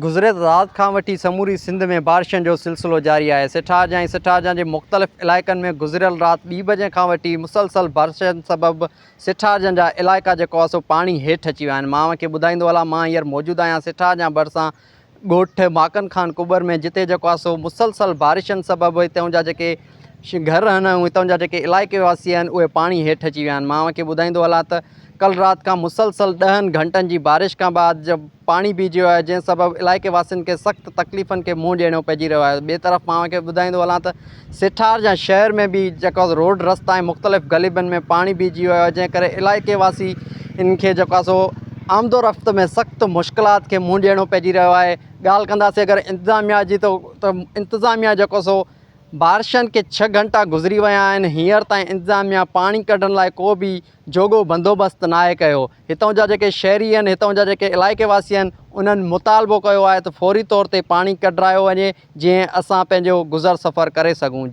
گذريل رات کان وٺي سموري سنڌ ۾ بارشن جو سلسلو جاري آهي. سيٺارجا ۽ سيٺارجا جي مختلف علائقن ۾ گذريل رات ٻي بجي کان وٺي مسلسل بارشن سبب سيٺارجا جا علائقا جيڪو آهي سو پاڻي هيٺ اچي ويا آهن. مان اوهان کي ٻڌائيندو هلان مان هينئر موجود آهيان سيٺارجا ڀرسان ڳوٺ ماڪن خان ڪٻر ۾ جتي جيڪو آهي سو مسلسل بارشن سبب هتان جا جيڪي گهر آهن ۽ هتان جا جيڪي علائقي واسي آهن اهي پاڻي هيٺ اچي ويا آهن. مان اوهان کي ٻڌائيندو هلان ته ڪل رات کان مسلسل ڏهن گهنٽن جي بارش کان بعد پاڻي بيهجي ويو آهي جنهن سبب علائقي واسين کي سخت تڪليفن کي منهن ڏيڻو پئجي رهيو آهي ٻئي طرف مان اوهان کي ٻڌائيندو هلان ته سيٺار جا شهر ۾ به جيڪو روڊ رستا ۽ مختلف گليبن ۾ پاڻي بيهجي ويو آهي جنهن ڪري علائقي واسي ان کي جيڪو آهي سو آمد و رفت ۾ سخت مشڪلات کي منهن ڏيڻو پئجي رهيو آهي ڳالهه ڪنداسين اگر انتظاميا جي ته انتظاميا جيڪو سو بارشن کي ڇهه گهنٽا گذري ويا آهن هينئر تائين انتظاميا پاڻي ڪڍڻ لاء ڪو به جوڳو بندوبست ناهي ڪيو، هتان جا جيڪي شهري آهن، هتان جا جيڪي علائقي واسي آهن، انهن مطالبو ڪيو آهي ته فوري طور تي پاڻي ڪڍرايو وڃي، جيئن اسان پنهنجو گذر سفر ڪري سگهون.